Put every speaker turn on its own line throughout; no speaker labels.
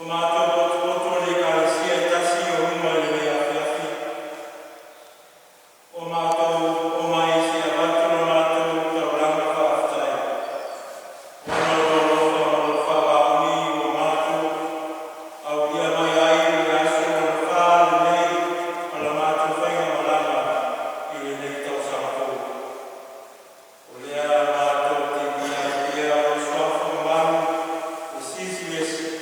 Matou potopoto i le Ekalesia e tasi o luma i lenei afiafi, ua matou omai se i avatu la matou taulaga faafetai ona o lou alofa ma lou faamaoni ua matou aulia mai ai le aso lona fa lenei o la matou faigamalaga i lenei tausaga fou. O lea matou te viia ai pea lou Suafa mamalu e Silisiliese.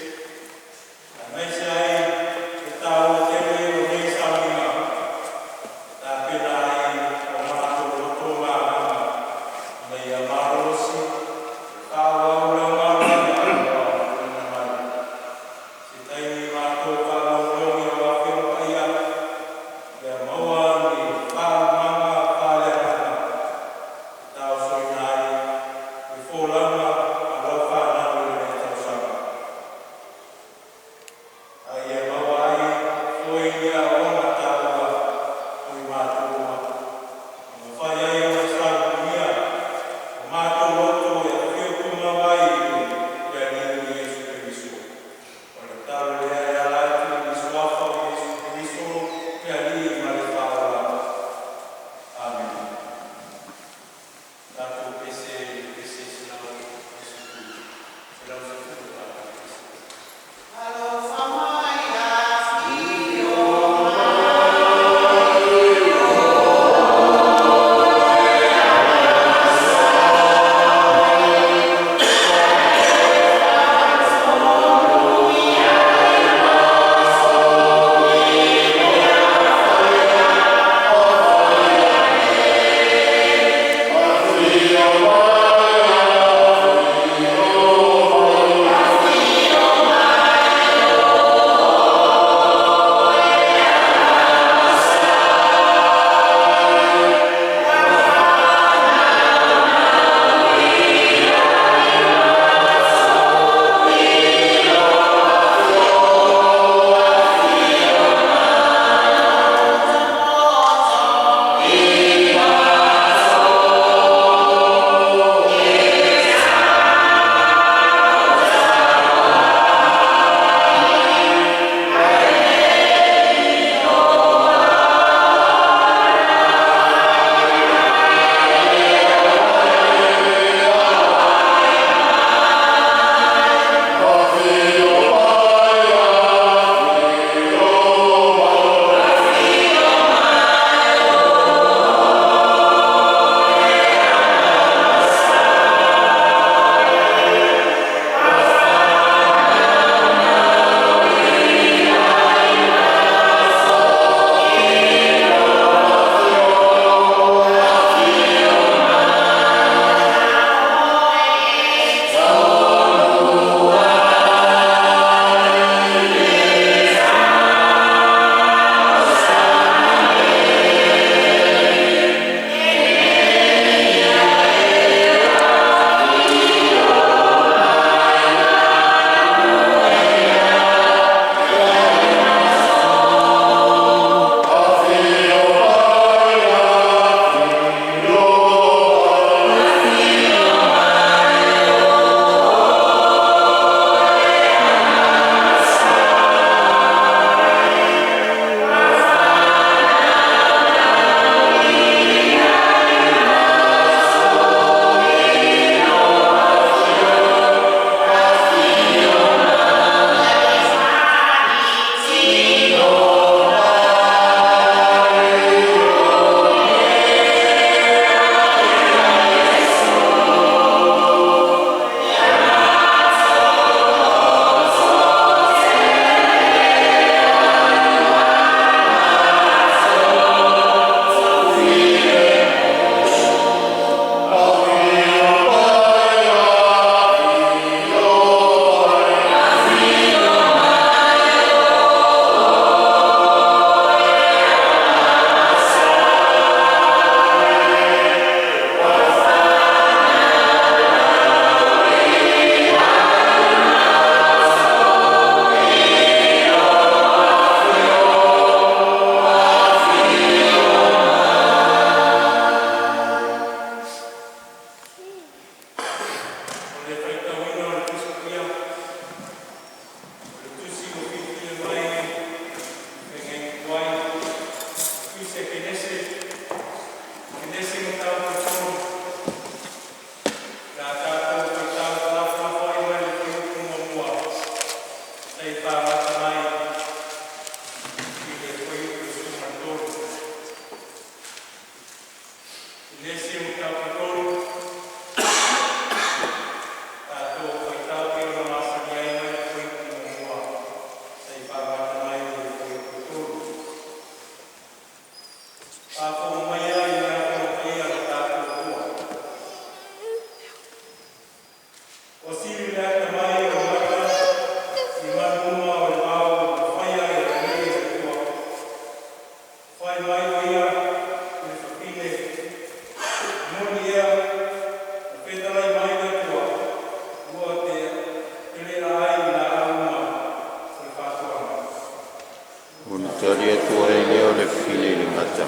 Tali atu ai lea o le fafine i le gata,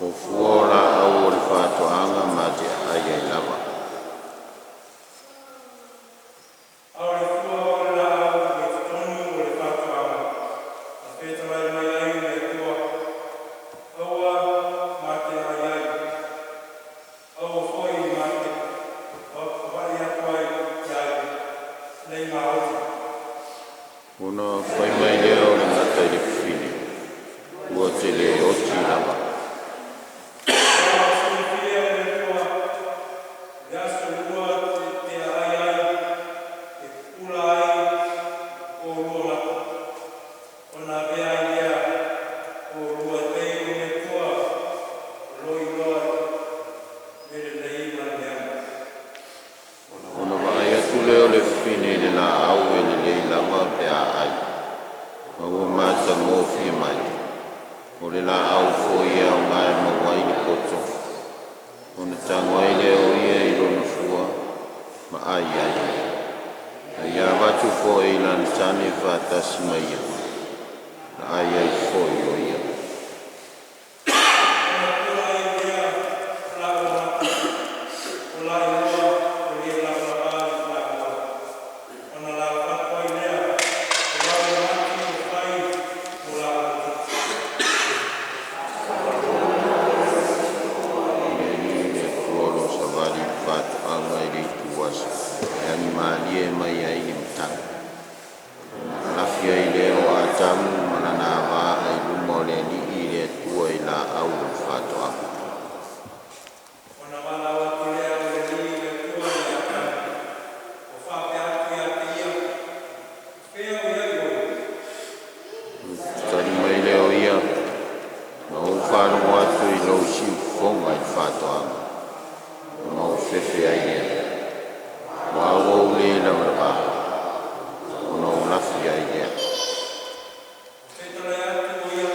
“O fua o laau o le faatoaga ma te aai ai lava.”
A o le fua o le laau ua i totonu o le fatoaga na fetalai mai ai le Atua, aua ma te aai ai, aua foi ma te vaai atu i ai, nei maoti.”
Ona fai mai lea o le gata i le fafine, “Ua te le oti lava.
A ua silafia e le Atua, o le aso lua te aai ai, e pupula ai oulua mata, ona avea ai lea o oulua e pei o ni akua o lo o iloa le lelei ma le leaga.”
Ona vaai atu lea o le fafine i le laau e lelei lava pe a ai, ma ua matagofie mai, o le laau foi e aoga e maua ai le poto, ona tago ai lea o ia i lona fua ma ai ai. Na ia avatu foi i lana tane faatasi ma ia, na ai ai foi o ia.
Ona pupula ai lea o la ua mata, o lailua ua le lavalava i la ua, ona lafato ai lea o la ua mati ua fai mo la ua tupu.
O le Alii le Atua o lo o savali i le fatoaga i le ituaso e agimalie mai ai le matagi, ona lafi ai lea o Atamu ma lana ava ai luma o le Alii le Atua i laau o le fatoaga.
Ona valaau atu lea o le Alii le Atua ia Atamu, ua faapea atu ia te ia, “O fea o i ai oe?”
Ona tali mai lea o ia, “Na ou faalogo atu i lou siufofoga i le fatoaga, ona ou fefe ai lea, aua ua ou le lavalava, ona ou lafi ai lea.”
Fetalai atu o ia,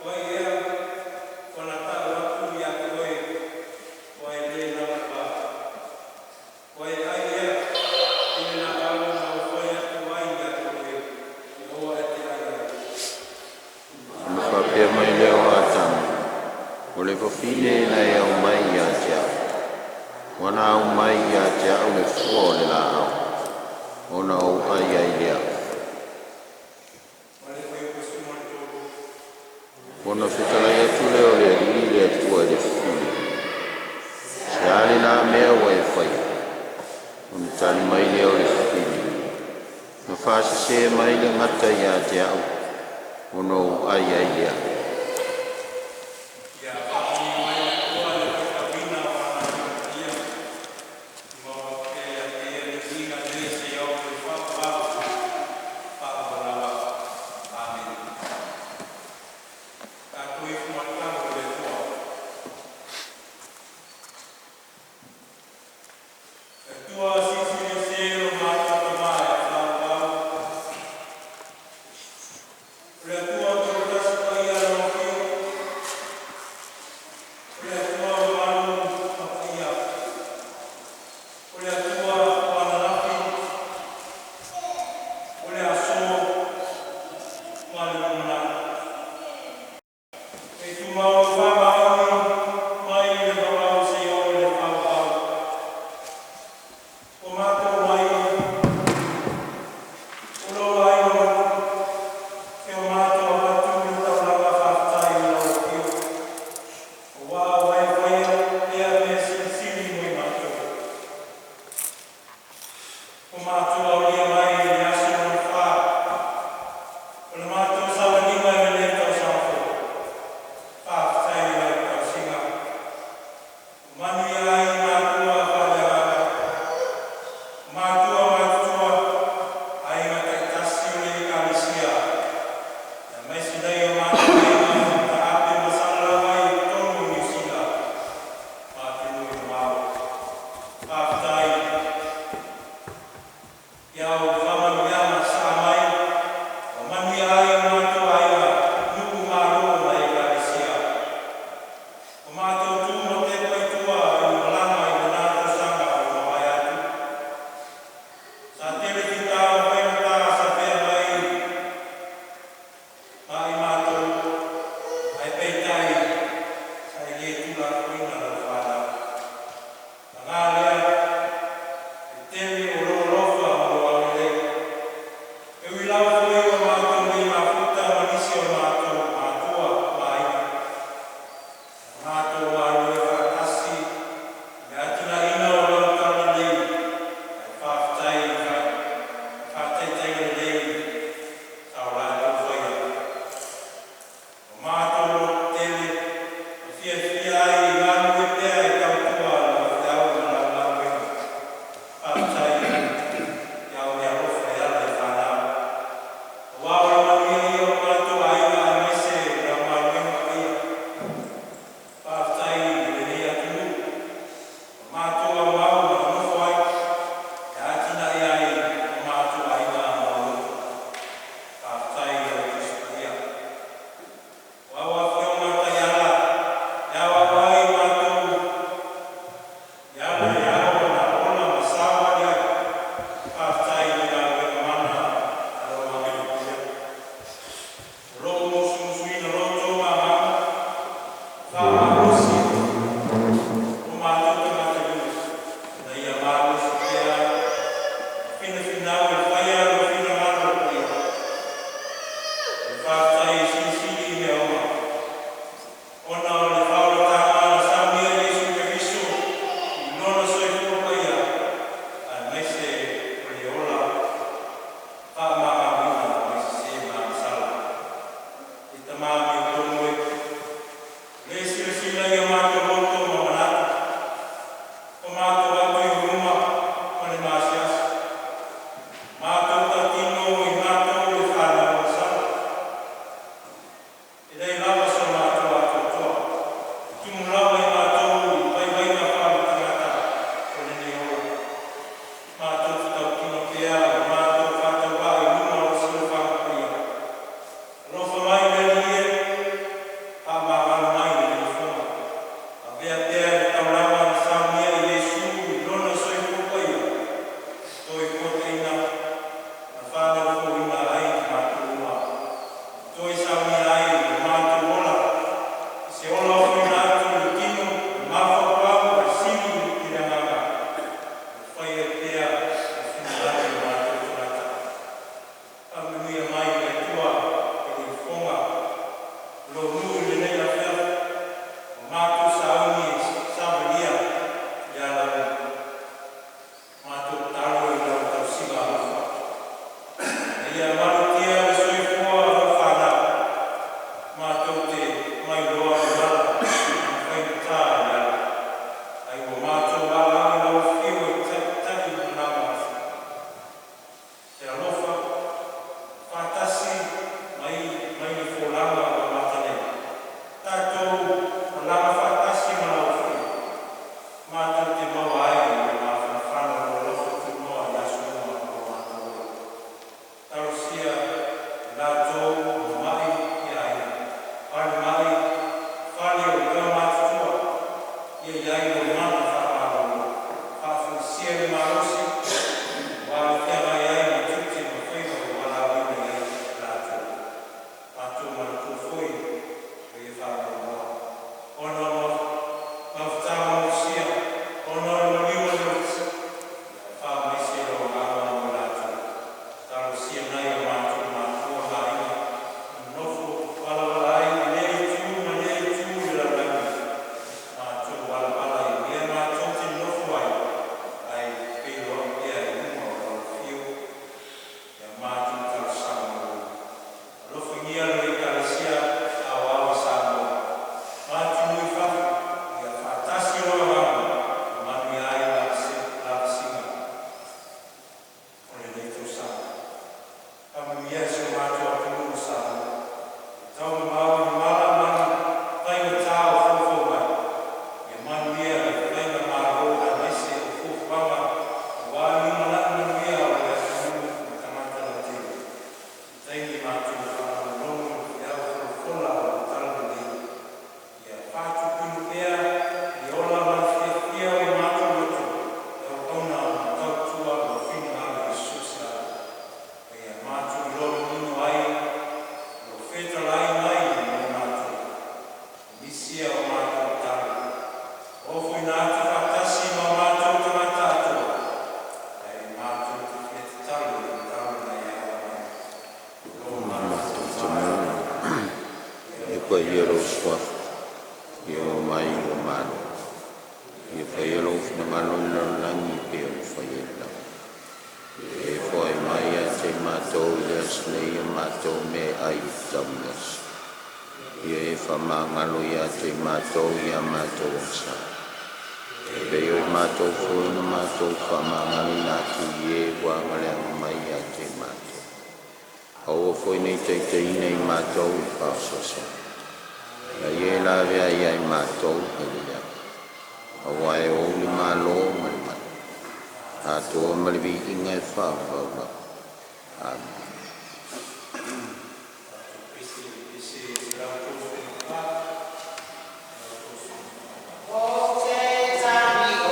“O ai ea ua na tau atu ia te oe ua e le lavalava? Ua e ai ea i le laau na ou fai atu ai ia te oe, aua e te ai ai?”
Ona faapea mai lea o Atamu, “O le fafine na e aumai ia te au, ua na aumai ia te au le fua o le laau, ona ou ai ai lea.”
Ma le fuaiupu 13.
Ona fetalai atu lea o le Alii le Atua i le fafine, “Se a lena mea ua e faia?” Ona tali mai lea o le fafine, “Na faasese mai le gata ia te au, ona ou ai ai lea.”
Ia faamanuia mai le Atua i le faitauina o Lana Agaga Paia, ma ua pea ia te Ia le viiga nei seia oo i le faavavau. Faavavau lava. Amene. Tatou ifo ma le tatalo i le Atua. Le Atua Silisili Ese lo matou Tama e faavavau, o le Atua Toletasi Paia Lau Afio, o le Atua mamalu ma paia, o le Atua o ananafi, o le aso ma le lumanai. E tumau lau faamaoni mai le vavau seia oo i le faavavau. Ua matou mai, o lou aiga si o matou. Faafetai e silisili i mea uma, ona o le faaolataga na saunia e Iesu Keriso i Lona soifua paia, aemaise o le ola faamagaloina mai sesē ma agasala. E Tama amiotonu e, o lē silasila i o matou loto ma manatu, ua matou o atu i Ou luma ma le maasiasi, matou tautino o matou o fanau agasala. E leai lava so matou atoatoa, e tumu lava i matou i vaivaiga faaletagata o lenei ola. Matou te tautino pea ua matou faatauvaa i luma o Lou silafaga paia. Alofa mai le Alii e, faamagalo mai le ifoga. Avea pea le taulaga na saunia e Iesu i Lona soifua paia e toefuataina ma faanau fouina ai i matou uma, ma toe saunia ai lo matou ola i se ola ofoina atu i le tino, le mafaufau ma le sili i le agaga, e fai ai pea le finagalo o matou tagata. Faamanuia mai le Atua i le ifoga o lou nuu i lenei afiafi, ua matou sauni e savalia i alauli. Matou tatalo i lau tausiga alofa, ina ia malutia le soifua o lau fanau, matou te mailoa le ala ma le faigata i le ala, ae ua matou valaau i lau Afio e taitai ma lagaafa. Se alofa faatasi mai mai le folauga ua amata nei, tatou malaga faatasi ma lau Afio, matou te maua ai le mafanafana o lou alofa tunoa i aso uma o lo matou ola. Talosia i latou ua mamai i aiga, falemai, fale o taumatua, ia i ai lou mana faamalolo, faafoisia le malosi aua le feagai ai ma tiute ma faiva ua valaauina i ai i latou. Matou manatua foi ma ia faanoanoa ona o mafutaga motusia, ona o le maliu ma le oti, ia faamaise lou Agaga mo i latou. Talosia nai o matou matua ma aiga na nonofo valavala ai i lea itu ma lea itu o le lalolagi, matou valavala i mea matou te nonofo ai ae feiloai pea i luma o lau Afio i a matou talosaga molimoli. Alofagia lau Ekalesia Aoao i Samoa ma atunuu i fafo, ia faatasi lou Agaga e manuia ai lavasiga o lenei tausaga. Faamanuia i si o matou atunuu o Samoa, e taumamao i mala ma aga faigata o foufou mai. Ia manuia le Faigamalo aemaise o fuafuaga aua le lumanai manuia o le atunuu ma tagata lautele. I taimi matou te faalogologo i le feau folafola o lau Talalelei, ia faatupulaia pea le ola ma le fiafia o matou loto e auauna ma tautua lou finagalo i so o se ala, ma ia matou iloa manino ai lou fetalai mai mo matou. Misia o matou tatalo, ofoina atu faatasi ma o matou tagata atoa, ae matou te fia tatalo i le tatalo na e ala mai lo matou Tama e.
Ia paia lou Suafa, ia oo mai lou Malo, ia faia lou finagalo i le lalolagi e pei ona faia i le lagi. Ia e foai mai ia te matou i le aso nei a matou meaai e tatau mo le aso. Ia e faamagalo ia te matou i a matou agasala. E pei o matou foi na matou faamagaloina atu i e ua agaleaga mai ia te matou. Aua foi ne i taitaiina i matou i le faaosoosoga. A ia e lavea ia i matou mai le leaga. Aua e ou le Malo ma le mana. Atoa ma le viiga e faavavau lava. Amen.
Pese pese 134.
Ou te tagi o.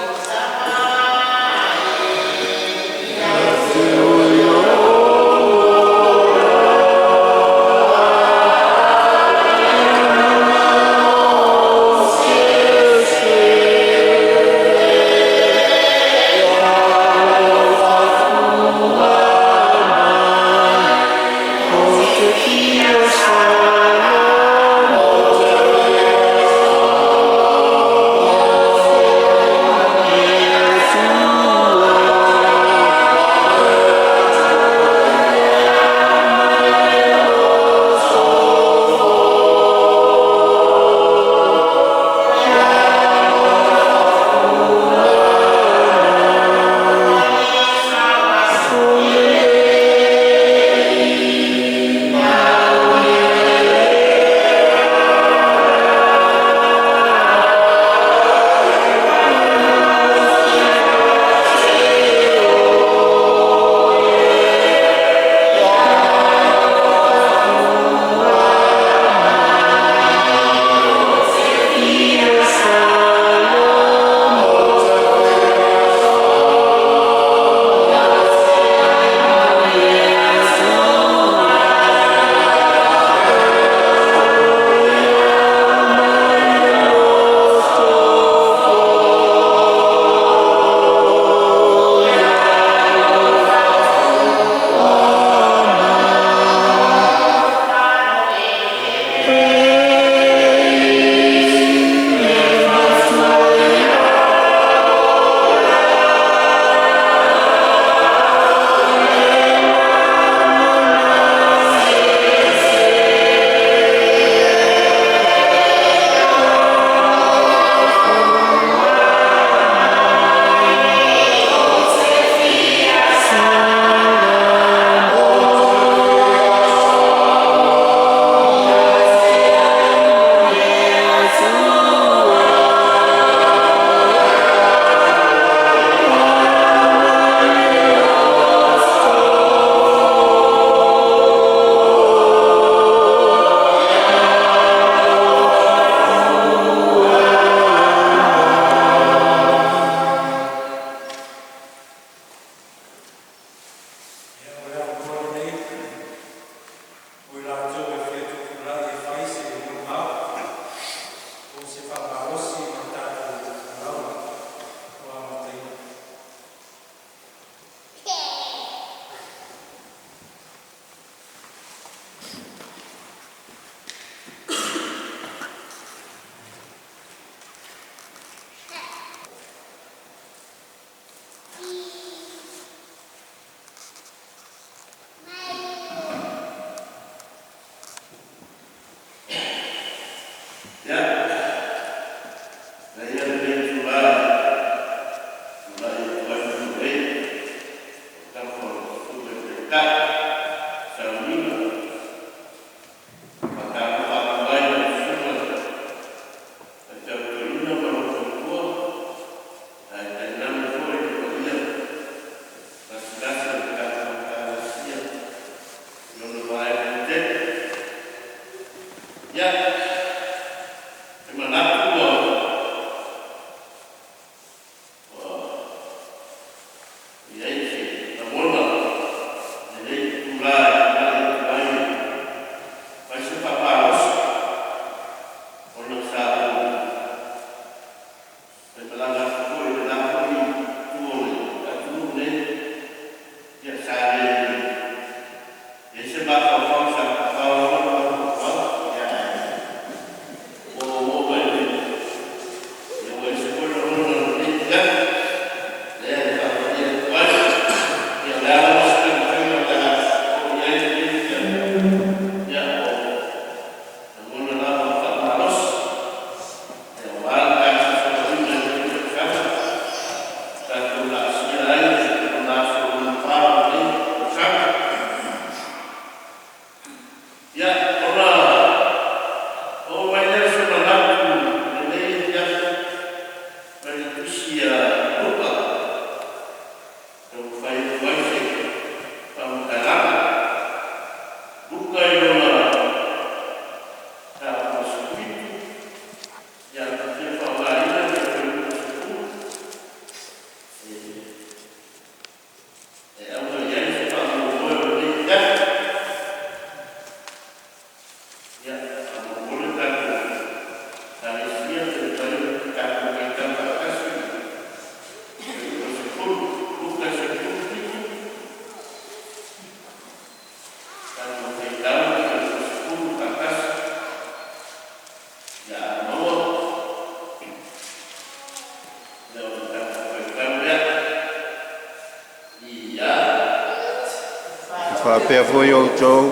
Faapea foi outou,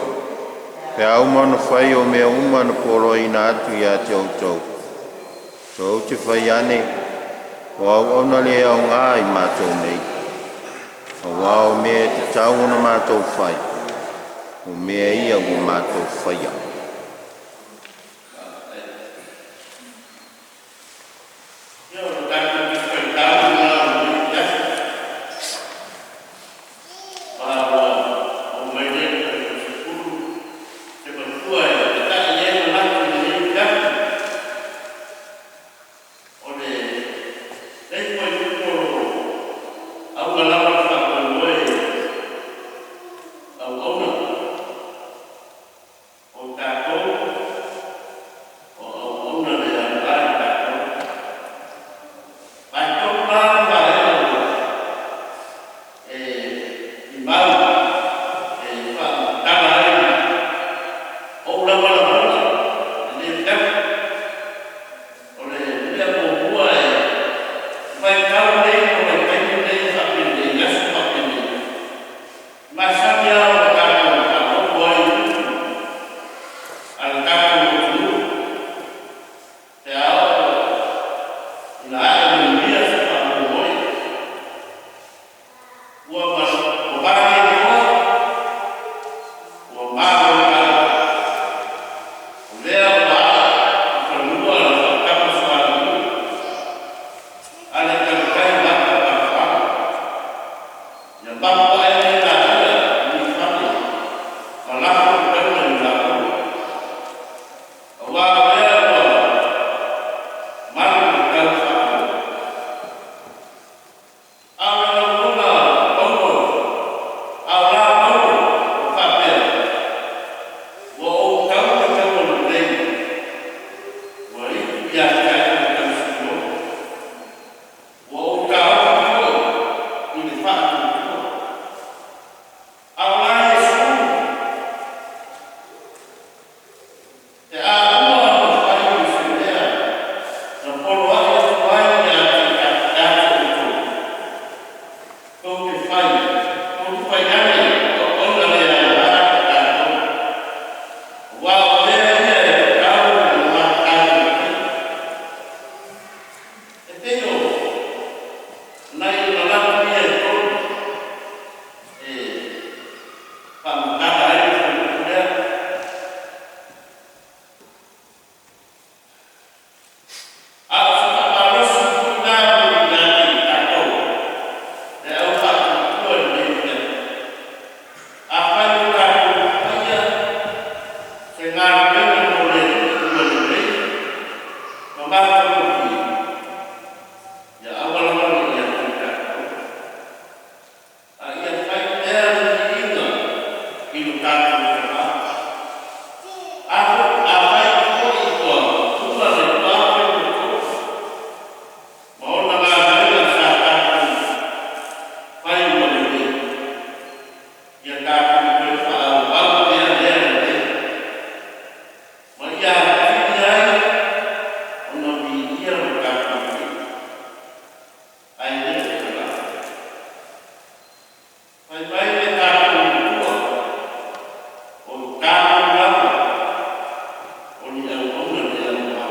pe a uma ona fai o mea uma na poloaiina atu ia te outou, tou te fai ane, ‘O auauna le aoga i matou nei, auā o mea e tatau ona matou fai, o mea ia ua matou faia.’”
Ia, o le tatou Tusi Faitau lena o lenei afiafi. Ma ua oo mai lea i le tatou 10, se matua e tatai i ai manatu i lenei afiafi. O lenei fuaiupu o lo o auga lava le faamoemoe, auauna, o tatou o auauna le aoga i tatou. Vae 3 la le vaega ua e limau e faamatala ai ou lava lagona i lenei afiafi. O le mea muamua e vaitau nei ma vaitaimi nei faapenei, aso faapenei, masani lava ona tatou faalogo ai i upu a le tatou atunuu pe a oo ina ae manuia se faamoemoe. Ua vageinoa ua malo o lea ua aa i fanua le faatamasoaliiga a le tautai matamatafale. Ia mapu ae laia i liufale ma lafo le taula i laoa, aua o lea ua malu le taufaalogo. A o le lagona Paulo, a o la Paulo ua faapea, “Ua ou tau le taua lelei, ua iu ia te au le tausisoa. Ua ou taofi foi i le faatuatua.” A o la Iesu, pe a uma ona fai se mea na poloai atu ai ia te outou, tou te fai, tou te fai ane, “Auauna le aoga i tatou, aua o mea ia e tatau ona tatou faia.” E pei o nai manatu ia e tolu e faamatala ai le fuaiupu lea. A o se faamalosi foi la ia te i tatou le au faatuatua i lenei afiafi. Afai ua tatou faia se galuega mo le Alii ua lelei ma matagofie, ia aua lava ne i ia te i tatou, a ia fai pea le viiga i lo tatou Tamaa. Afai foi ua uma le 2023 ma ona galuega sa tatou fai ua lelei, ia tatou toe faaauau pea lea lelei, ma ia atili ai ona viia lo tatou Alii, ae le o le tamaa. Fai mai le tatou Atua, o tatou lava o ni auauna le aoga.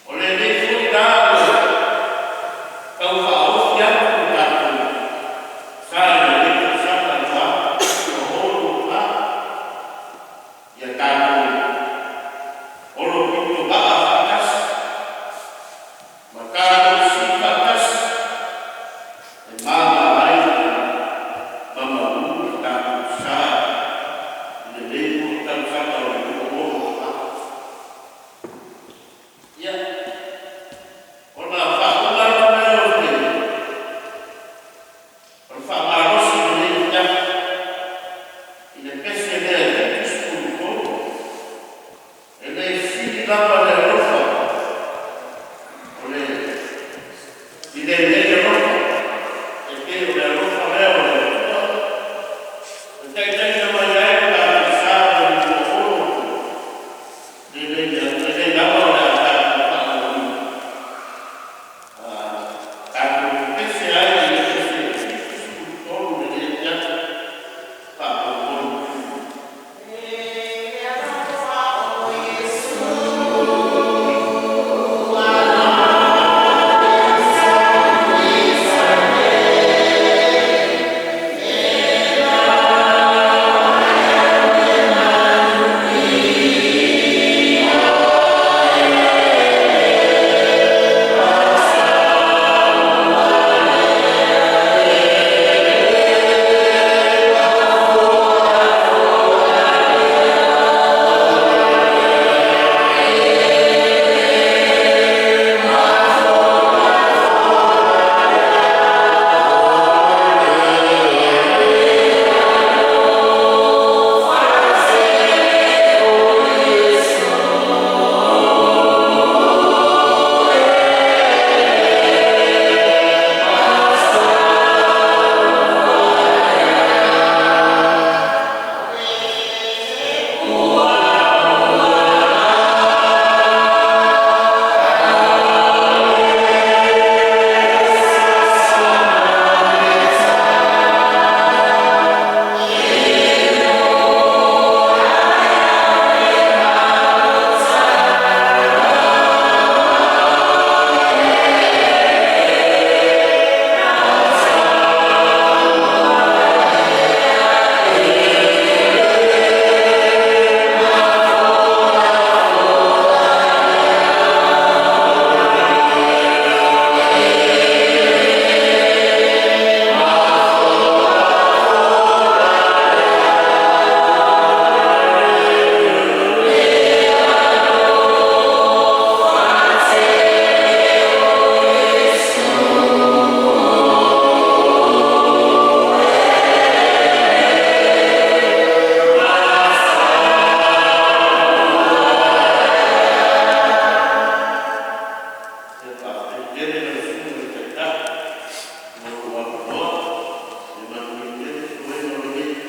O lenei foi la ua tau faaofi atu le tatou sa i lenei tausaga 2024. Ia tatou olo pito maa faatasi ma tatou sii faatasi e mama ai ma malu le tatou sa i lenei foi tausaga o le 2024. Ia, ona faauma atu lea o le faamalosi i lenei afiafi i le pese lea e 73. E le sili lava le alofa o le i lenei alofa, e pei o le alofa lea o le Atua e taitaiina mai ai lo tatou sa mai le 20, lenei lava o le a tatou faauauina. Tatou pepese ai i le pese 73.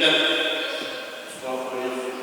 Suafa o Iesu.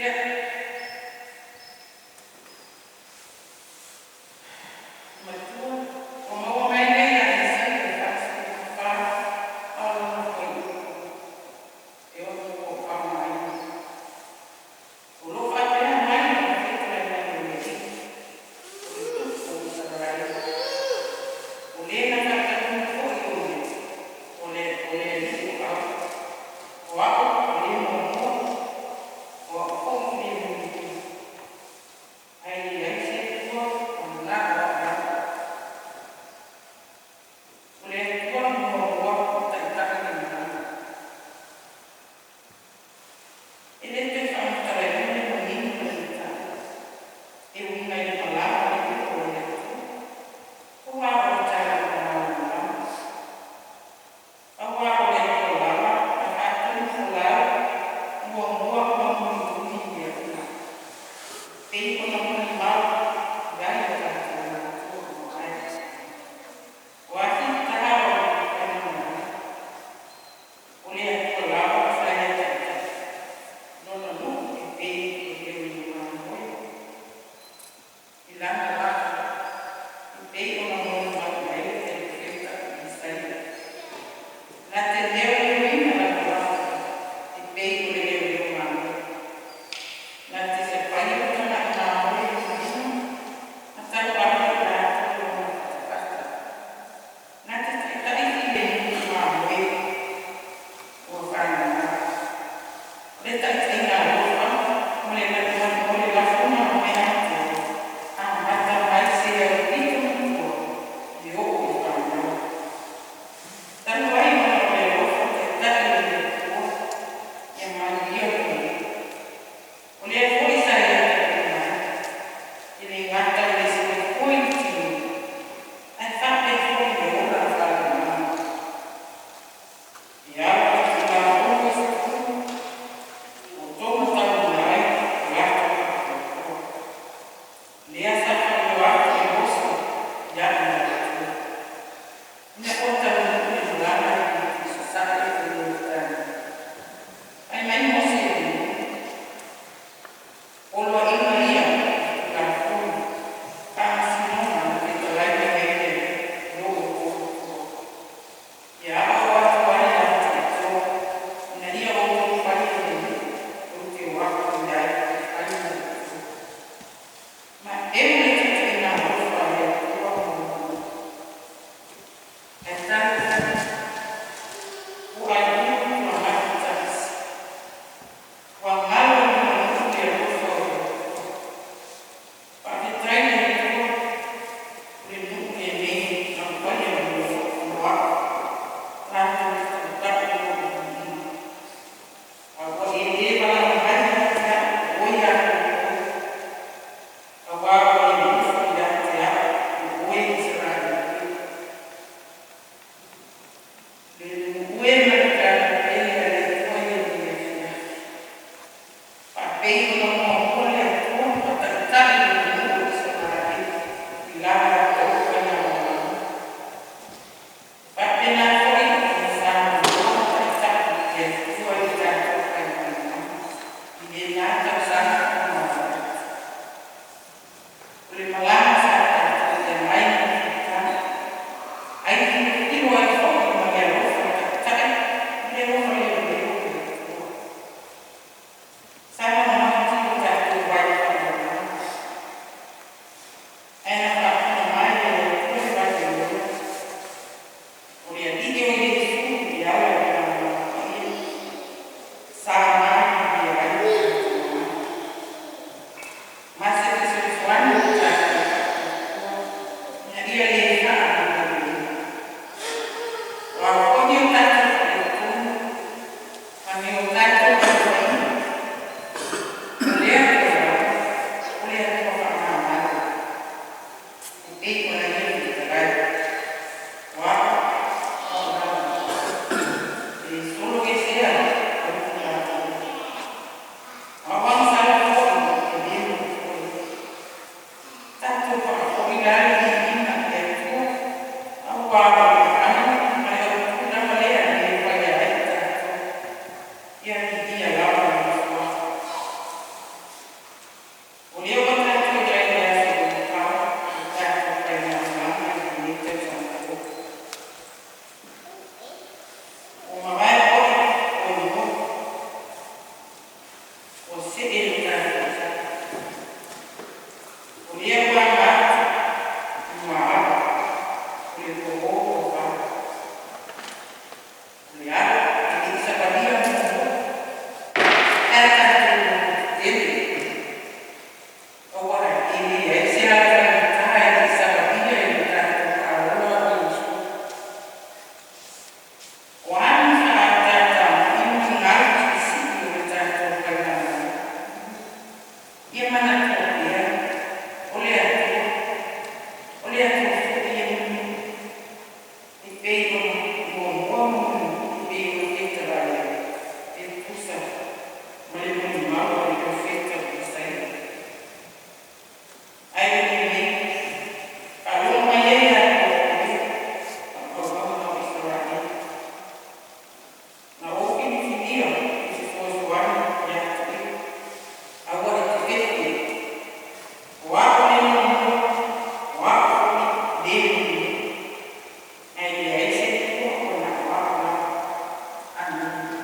Ia.
Ma se fesoasoani lo tatou faatuatua ina ia le faagaloina. O a foi ni o tatou faaletonu ma ni o tatou aofaiga, o le Atua lava o le Atua faamagalo e pei ona Ia fetalai, “O A'u o A'u lava, e le sologesea ai Tulafono. O a'u agasala foi e le nofoia.” Tatou faafoi la le viiga i le Atua auā o le agaga ma le autu lava lea e faia ai tatou. Ia viia lava Lona Suafa. O lea ua tatou i ai i le aso Lotofa o le tatou faigamalaga i lenei tausaga fou. Ua mavae foi Apolima, ua see lo tatou sa. O lea ua aga atu i muaau o le po ua fano. O le ala e le i savalia muamua, ae tatou lototetele, auā e leai se ala faigata e le i savalia e lo tatou Faaola o Iesu. O a ni faaataata ma ni galu siisii o le tatou faigamalaga, ia manatua pea o le Atua, o le Atua foi e mulimuli, e pei ona muamua mulimuli, e pei ona fetalai ai e tusa ma le molimau a le profeta o Isaia. Ae oi e, faalogo mai e le Atua o auauna o Isaraelu, na ou filifilia e fesoasoani ia te oe. Aua e te fefe, o A'u le muamua, o A'u foi le mulimuli, ae leai se Atua ua na o A'u lava. Amene.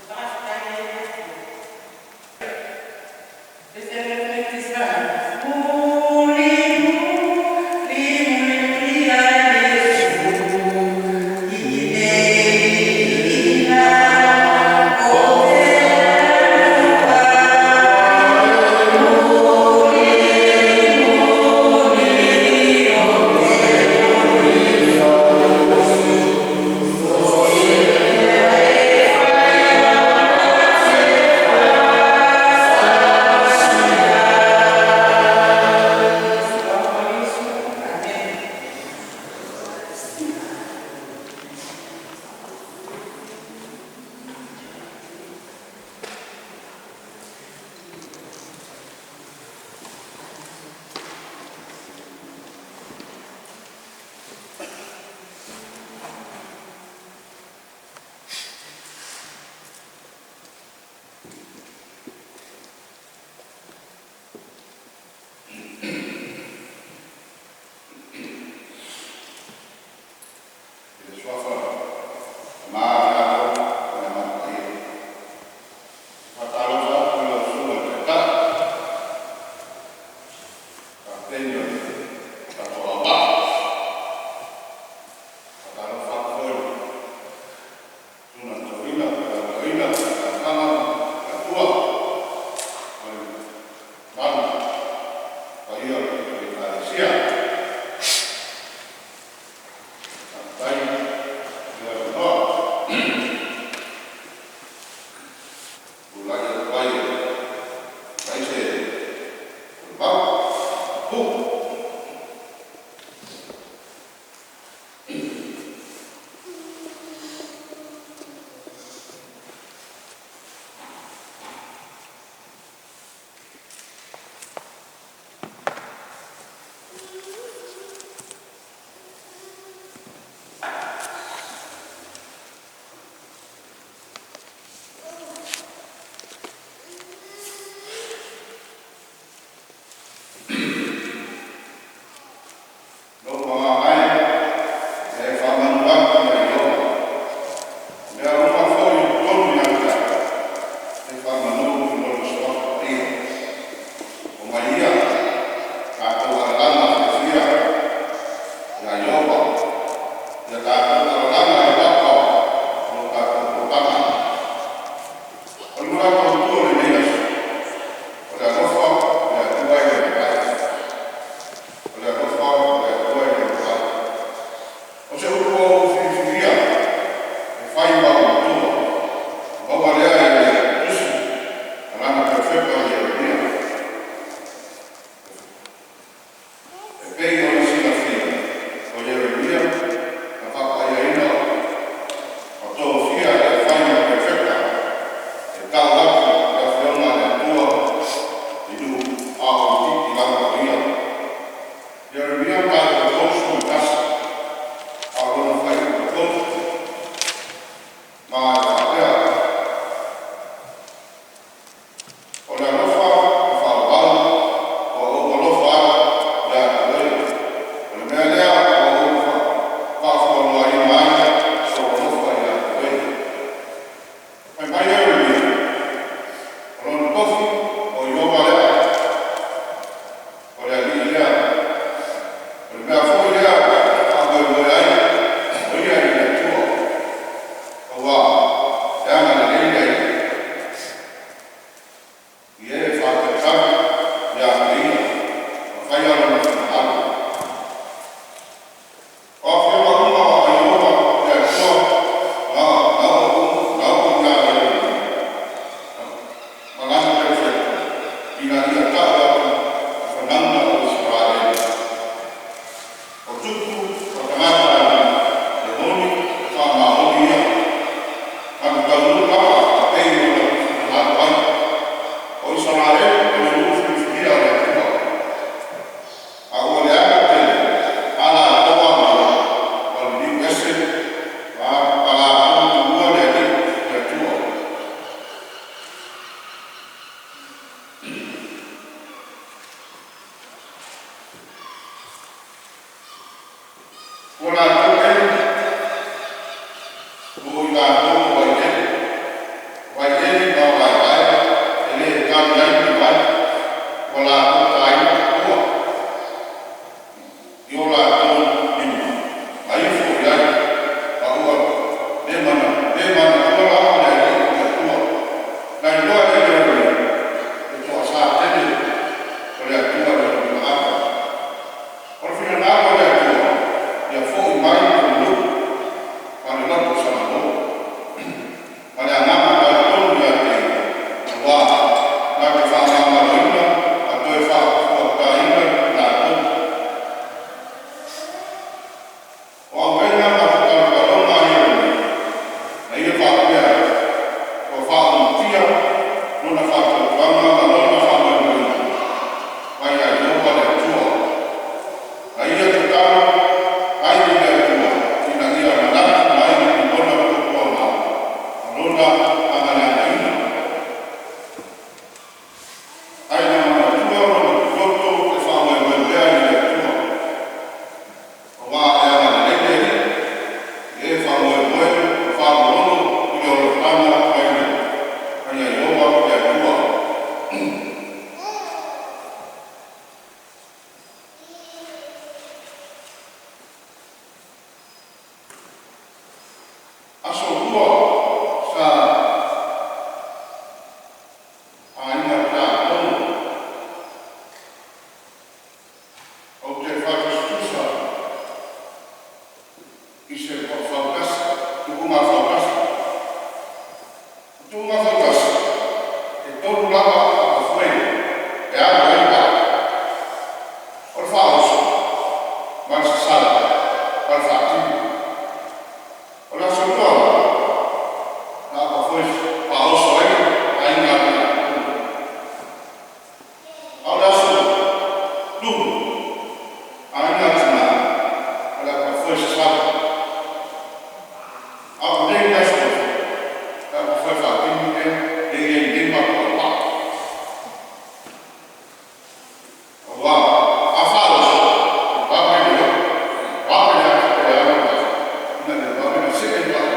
Faafetai ai le Atua. Mulimuli ia Iesu i le iina o te
Fai mai Ieremia, o lona tofi o Ieova lea, o le Alii lea, o le mea foi lea e faamoemoe ai o ia i le Atua, auā e agalelei le Alii i e faatalitali ia te Ia ma faia Lona finagalo. O afioaga uma a Ieova le Atua na oo ia Ieremia ma lana perofeta, ina ia ta'u atu i fanauga a Isaraelu, o tupu ma tagata alii, e moni ma faamaoni ia, na te taunuu lava e pei ona finagalo ai. O Isaraelu o le nuu filifilia a le Atua, a ua leaga tele a latou amio ua liliu ese ma latou tuua le Alii le Atua. Ua latou eli mo i latou o vaieli, o vaieli ma vaevae e le tali ai ni vai. Ua latou taina tupua i o latou lima ma ifo i ai, ma ua le manatua lava le Alii le Atua. Na iloa e Ieremia le toasā tele o le Atua i ona tagata. O le finagalo o le Atua, ia fo'i mai le nuu ma le loto sagalō ma le agaga talitonu ia te Ia, auā na te faamagaloina ma toe faafuataina i latou. O aumaina ma tatalogaloga a Ieremia na ia faapea ai, ua faaulutia lona faatuatuaga ma lona faamoemoega mai ia Ieova le Atua. Na ia tatalo ai i le Atua ina ia manatu mai i lona puapuaga ma lona agaleagaina. Ae na manatua lona loto e faamoemoe pea i le Atua, auā e agalelei le Alii i e faamoemoe ma faalogologo i le olataga mai ia Ieova le Atua. Aso Lua sa aiga Tiakono, ou te faatusatusa i se fautasi, tuuga fautasi. O tuuga fautasi, e tolu lava apafoe e alu ai le vaa, o le faaoso ma le sasala ma le faatini. O le aso Lua la, na apafoe faaoso ai le aiga a Tiakono, a o le aso Luma, aiga a tinā o le apafoe sasala. A o nei le aso Tofi, le apafoe faatini lea e i ai nei matou auvaa. Auā a faaoso, e vave le oo, vave le alu o le vaa ina ia vave ona see le vaa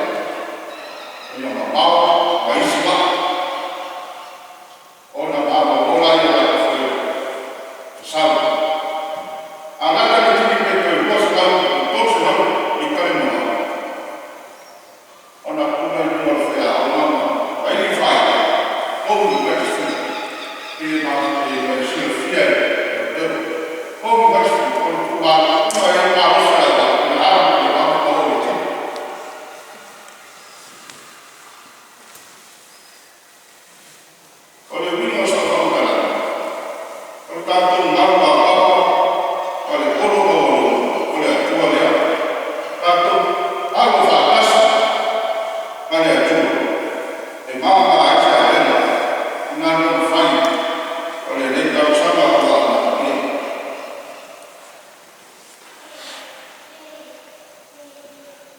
ina ia mamao ma isi vaa ona malolo lea i le apafoe sasala. A lata le tini pe toe 200 i le 300 mita le mamao, ona puna i luga o le faiaoga ma vaili le faai'a, home registry, pe e silafia e outou. Home registry o le tulaga e malosi le auvaa ina ia alu ia vave ona oo i le tini. O le uiga o sau faamatalaga, o le tatou galuapapa ma le olo maualuga, o le Atua lea. Tatou alo faatasi ma le Atua e mama ai se avega i galuega fai o lenei tausaga ua amatalia.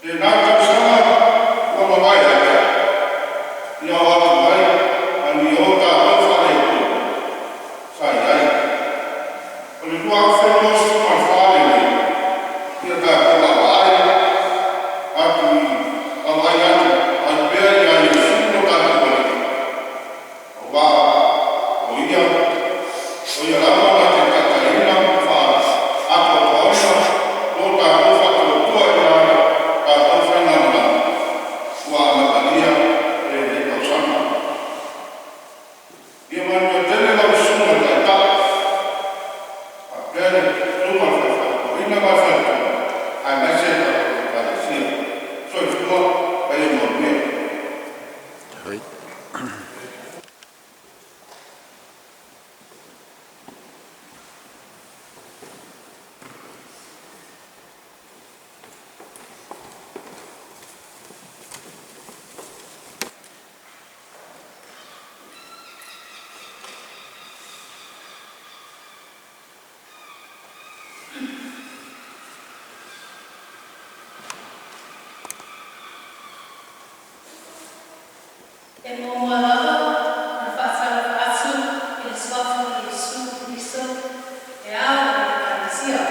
Lena tausaga ua mavae atu, i aoao atu ai ma ni o tatou faaletonu sa i ai.
E muamua lava ona faatalofa atu i le Suafa o Iesu Keriso e ao i le Ekalesia.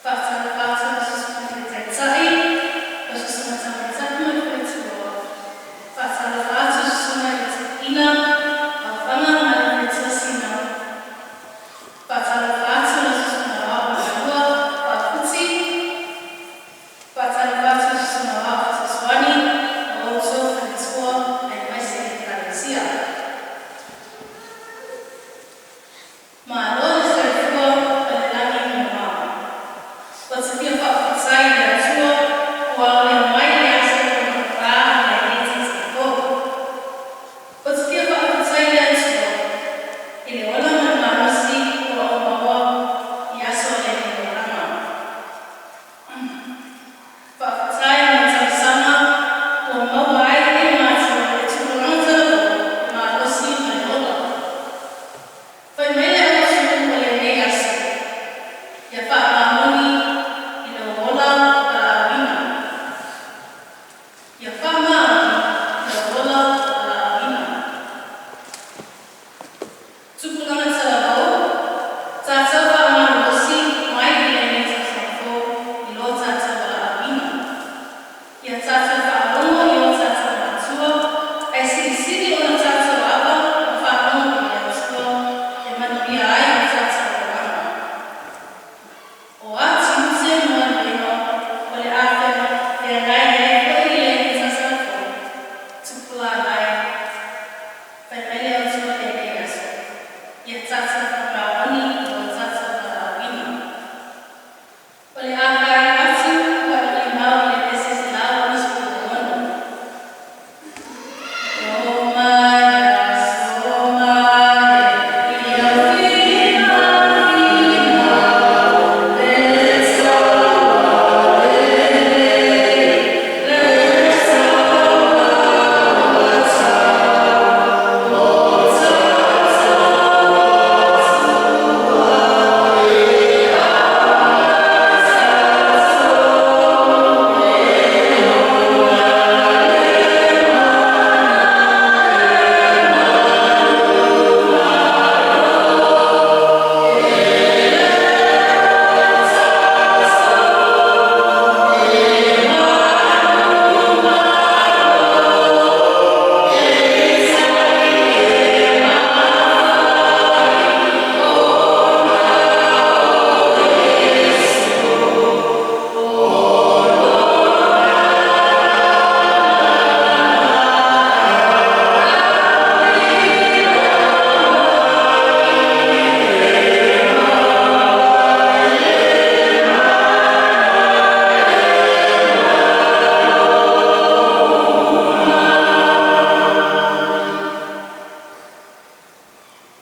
Faatalofa atu i le Susuga i le Taitai, lau Susuga Tamaitai ma le Faletua. Faatalofa atu i Susuga i le Toeaina, Aofaga ma le Faletua Sina. Faatalofa atu lau Susuga Aoao Matalua Faafuti. Faatalofa atu i Susuga Aoao Fesoasoani ma outou faletua aemaise le Ekalesia. Malo le soifua ma le lagi e mama. Ou te fia faafetai i le Atua ua aolia mai le aso matagofie o lenei tausaga fou. Ou te fia faafetai i le Atua i le ola ma le malosi ua ou maua i aso o lenei olaga. Faafetai mo tausaga ua maua ai e matou le tupulaga talavou, le malosi ma le ola. Fai mai le autu o lenei aso, ia faamaoni i lou ola valaauina. Ia faamaoni i lou ola valaauina. Tupulaga talavou, tatou faamalolosi mai i lenei tausaga fou i lo tatou valaauina. Ia tatou faalogo i o tatou matua, ae silisili ona tatou ava ma faalogo i le Atua e manuia ai o tatou olaga. O a tiute ma galuega o le a feagai ai foi i lenei tausaga fou, tupulaga e, fai mai le autu o lenei aso, ia tatou faamaoni i lo tatou valaauina. O le a faaiu atu faauilimau i le pese 166. O mai aso mai ia finafina le le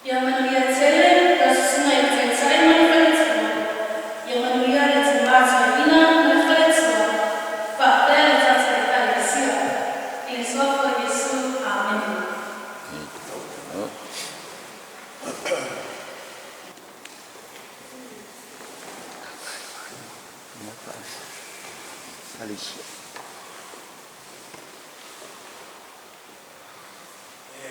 Ia manuia tele lau Susuga i le Taitai ma le faletua, ia manuia le Tama Toeaina ma le faletua, faapea le tatou Ekalesia. I le Suafa o Iesu, Amene.
Allez.
E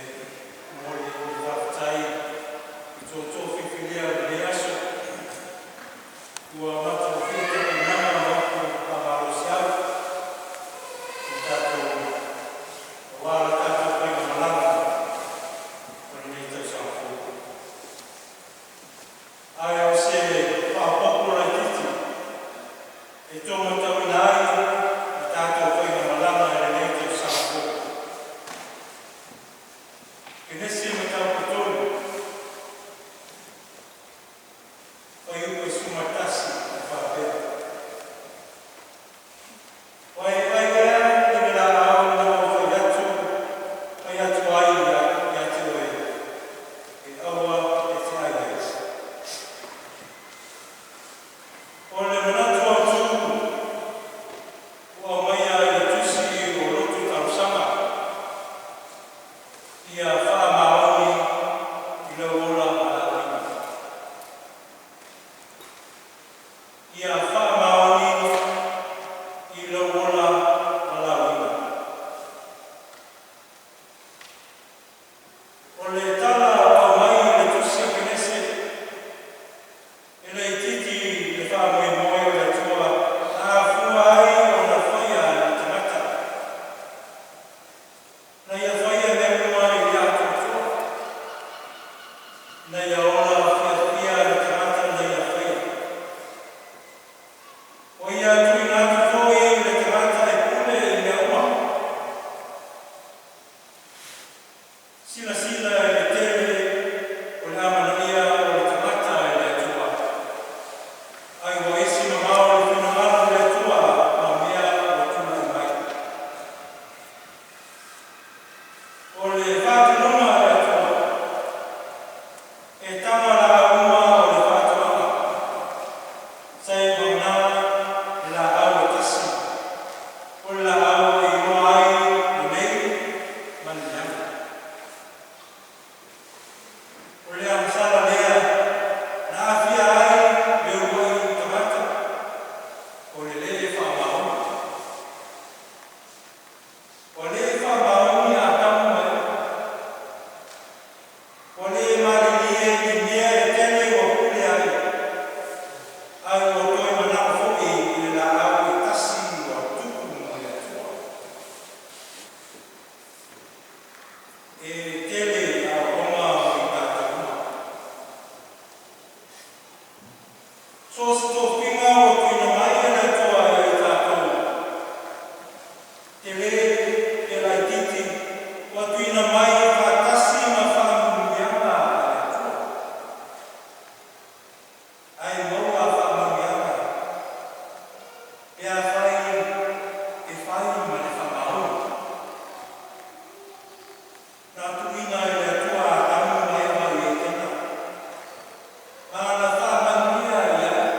momoli le faafetai i to outou filifilia o lenei aso ua matagofie tapenaga ma upu faamalosiau o tatou aua le tatou faigamalaga o lenei tausaga fou. Ae o se faaopoopo laitiiti e taumatauina ai le tatou faigamalaga i lenei tausaga fou. Kenesi mataupu 3, fuaiupu e 11 e faapea: “Ua e ai ea i le laau na ou fai atu O le tala ua aumai i le Tusi a Kenese, e laitiiti le faamoemoe o le Atua na afua ai ona faia le tagata. Na ia faia mea uma i le atoatoa, ina ia ola fiafia le tagata na ia faia. Ua ia tuuina atu foi i le tagata e pule i mea uma. Silasila i le tele o le amanaia o le tagata e le Atua, ai ua ese mamao le finagalo o le Atua ma mea ua tulai mai. O le faatinoga a le Atua, e taga laau uma o le faatoaga, seiavagana le laau e tasi, o le laau e iloa ai le lelei ma le leaga. O le agasala lea na aafia ai le uluai tagata, o le lē faamaoni. Ua le faamaoni Atamu ma Eva. Ua le malilie i mea e tele ua pule ai, ae ua toe manao foi i le laau e tasi ua tupu mo le Atua. E tele aoaoga mo i tatou uma. So o se tofiga ua tuuina mai e le Atua ia i tatou, tele pe laitiiti, ua tuuina mai faatasi ma faamanuiaga a le Atua. Ae maua faamanuiaga pe afai e fai ma le faamaoni. Na tuuina e le Atua Atamu ma Eva i Etena, ma na faamanuia i ai.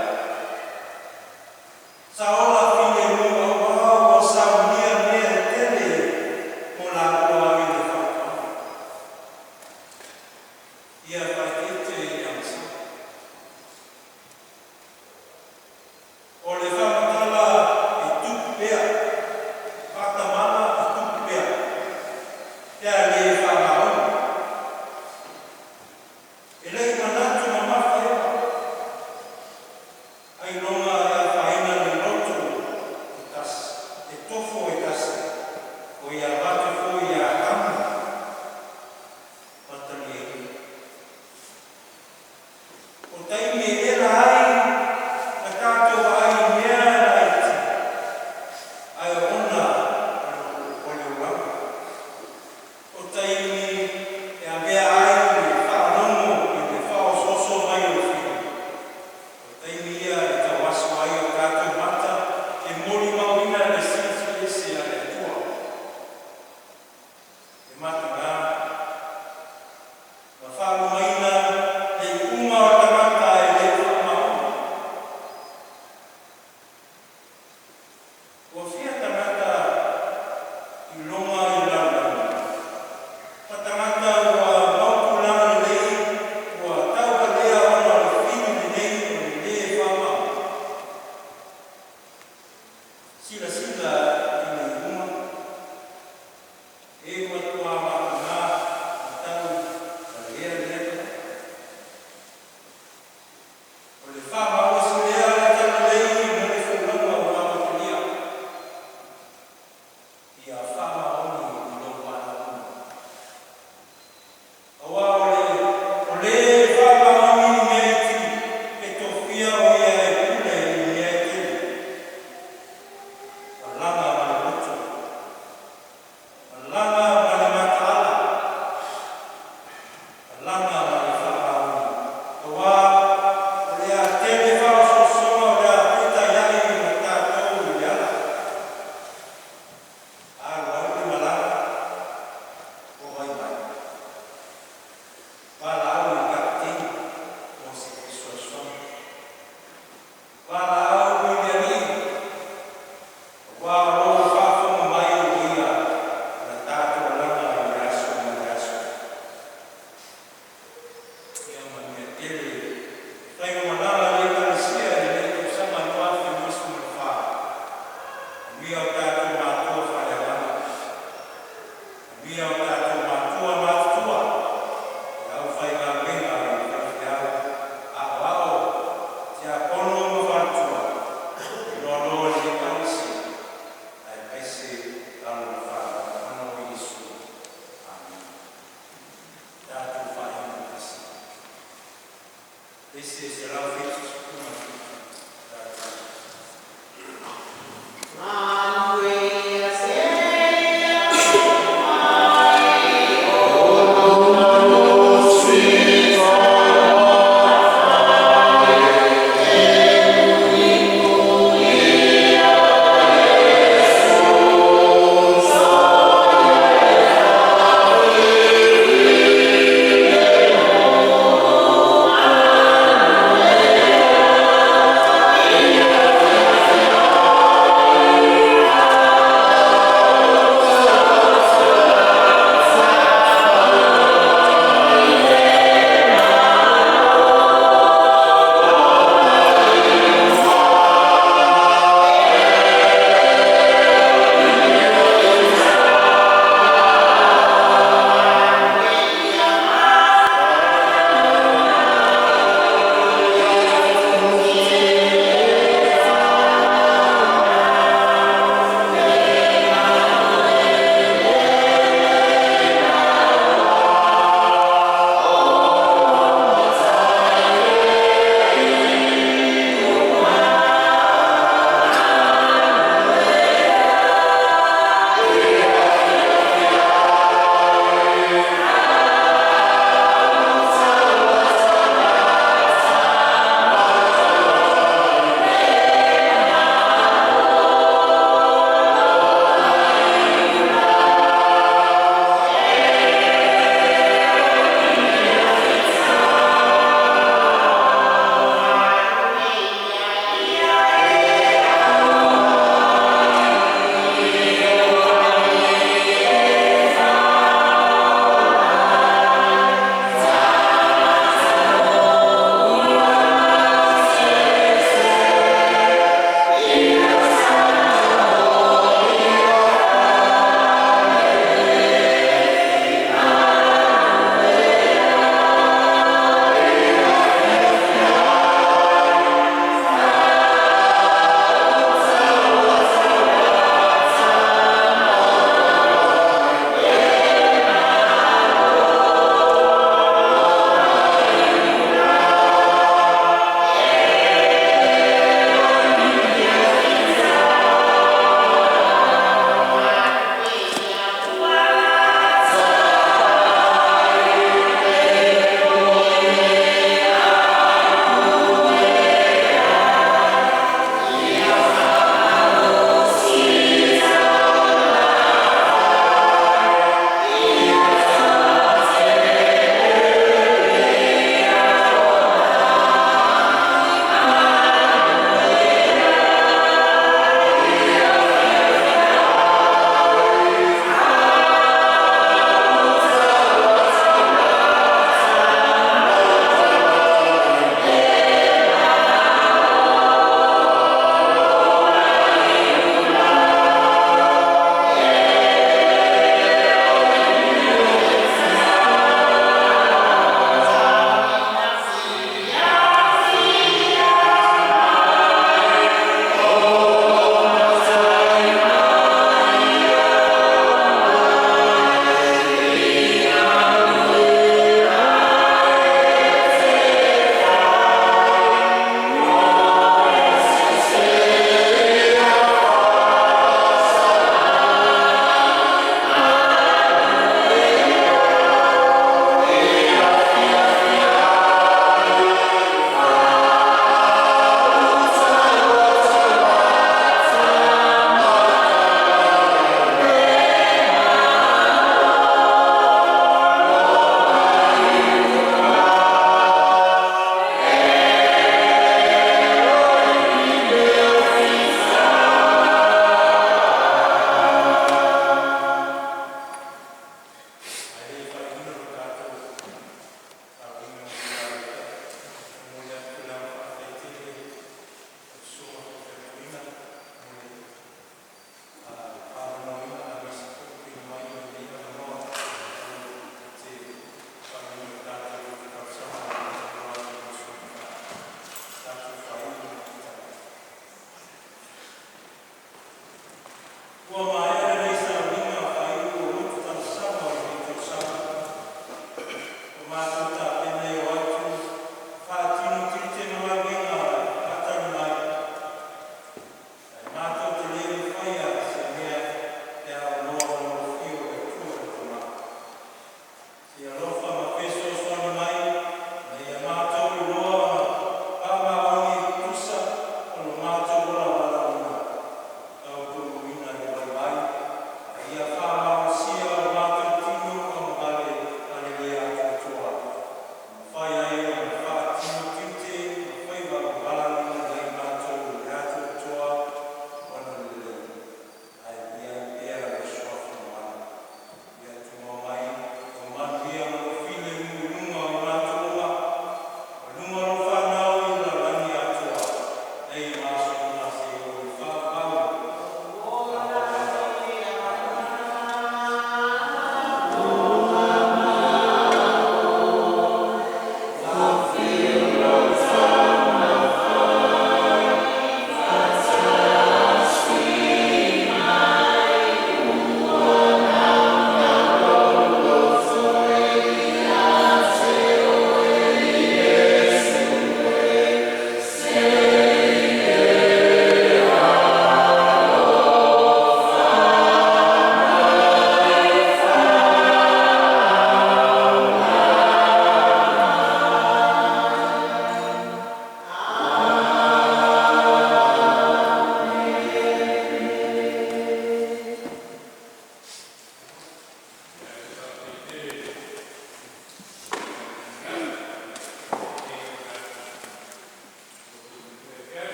Sa ola filemu auā ua saunia mea e tele mo laua i le faatoaga. Ia faaeteete i le agasala. O le faamatala e tupu pea, faatamala e tupu pea, pe a le faamaoni. E le'i manatu mamafa Eva, ailoga e afaina le loto e tasi, e tofo e tasi, ua ia avatu foi ia Atamu ma taliaina. O taimi e ela ai na tatou vaai i mea laiti, ae oona o le olaga. O taimi e avea ai le faalogo i le faaosooso mai o le fili, o taimi ia e tauaso ai o tatou mata e molimauina le silisili ese a le Atua. E mataga ma faalumaina le iuga o le tagata e le faamaoni. Ua fia tagata iloga i le lalolagi, ma tagata ua mau tulaga lelei ua tauvalea ona o le fili lenei o le lē faamaoni. Silasila i le iuga, e matuā mataga ma tauvalea lea tagata. O le faamalosi lea o le talalelei mo le folauga ua amatalia. Ia faamaoni i lou valaauina. Auā o le o lē faamaoni i mea iti, e tofia o ia e pule i mea e tele. Malaga ma le loto, malaga ma le mataala, malaga ma le faamaoni. Auā o le a tele faaosoosoga o le a feitaiai ma tatou i le ala. Alu alu le malaga, ua vaivai. Valaau i le kapeteni mo se fesoasoani. Valaau i le Alii, auā o lo o faafofoga mai o Ia i la tatou alaga i le aso ma le aso. Ia manuia tele faigamalaga a le Ekalesia i lenei tausaga 2024. Manuia o tatou matua faaleagaga. Manuia o tatou matua matutua.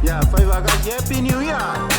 Ia fai faatasi, Happy New Year.